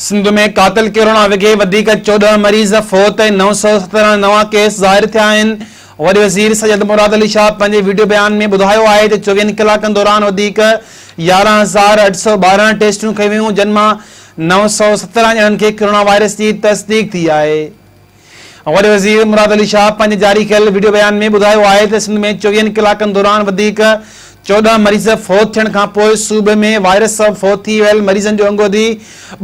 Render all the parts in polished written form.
سنڌ ۾ قاتل ڪرونا وگهي وڌيڪ 14 مريض فوت ۽ 917 نوان ڪيس ظاهر ٿيا آهن. وڏي وزير سيد مراد علي شاهه پنهنجي وڊيو بيان ۾ ٻڌايو آهي ته چوويهن ڪلاڪن دوران وڌيڪ 11812 ٽيسٽون ڪيون ويون جن مان 917 ڄڻن کي ڪرونا وائرس جي تصديق ٿي آهي. وڏي وزير مراد علي شاهه پنهنجي جاري ڪيل وڊيو بيان ۾ ٻڌايو آهي ته سنڌ ۾ چوويهن ڪلاڪن دوران وڌيڪ 14 مريض فوت ٿيڻ کانپوء صوبي ۾ وائرس سبب فوت ٿي ويل مريضن جو انگ وڌي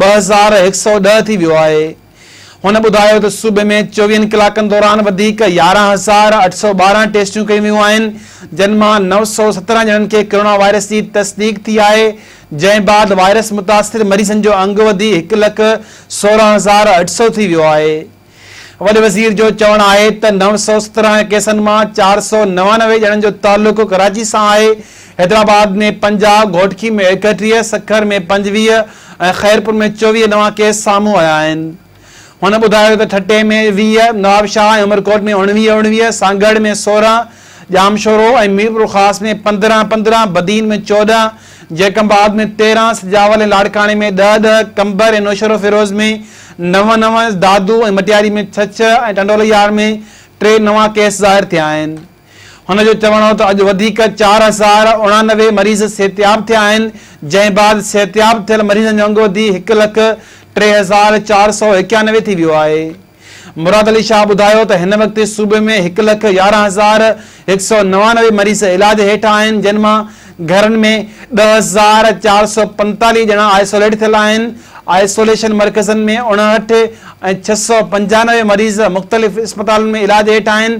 2110 ٿي ويو آهي. هن ٻڌايو ته صوبي ۾ چوويهن ڪلاڪن دوران وڌيڪ 11812 ٽيسٽون ڪيون ويون آهن جن مان 917 ڄڻن کي ڪرونا وائرس جي تصديق ٿي آهي جنهن بعد وائرس متاثر مريضن جو انگ وڌي هڪ لک 16800 ٿي ويو آهي. وڏي وزير جو چوڻ آهي ته 917 ڪيسن مان 499 ڄڻن جو تعلق ڪراچي سان آهي، حيدرآباد ۾ 50، گهوٽڪي ۾ 31، سکر ۾ 25 ۽ خيرپور ۾ 24 نوان ڪيس سامهون آيا آهن. هن ٻڌايو ته ٺٽي ۾ 20، نوابشاهه ۽ عمرڪوٽ ۾ 19 اڻويهه، سانگهڙ ۾ 16، ڄامشورو ۽ ميرپورخاص ۾ 15 15، بدين ۾ 14، جيڪب آباد ۾ 13، سجاول ۽ لاڙڪاڻي ۾ ڏهه ڏهه، قمبر ۽ نوشهروفيروز ۾ نو نو، دادو ۽ مٽياري ۾ ڇهه ڇهه ۽ ٽنڊوالهيار ۾ ٽي نوان ڪيس ظاهر ٿيا آهن. هن جو چوڻ هو ته اڄ وڌيڪ 4089 مريض صحتياب ٿيا آهن، جنهن بعد صحتياب ٿيل مريضن جو انگ وڌي هڪ لک 3491 ٿي ويو آهي. مراد علي شاهه ٻڌايو ته هن وقت صوبي ۾ هڪ لک 11199 مريض علاج هيٺ آهن، جن مان گهرن ۾ 10445 ڄڻا آئسوليٽ ٿيل آهن، آئسوليشن مرڪزن ۾ 59 ۽ 695 مريض مختلف اسپتالن ۾ علاج هيٺ آهن،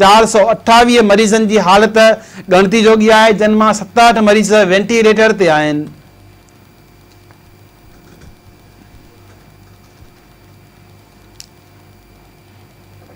428 مريضن جي حالت ڳڻتي جوڳي آهي، جن مان 67 مريض وينٽي ليٽر تي آهن.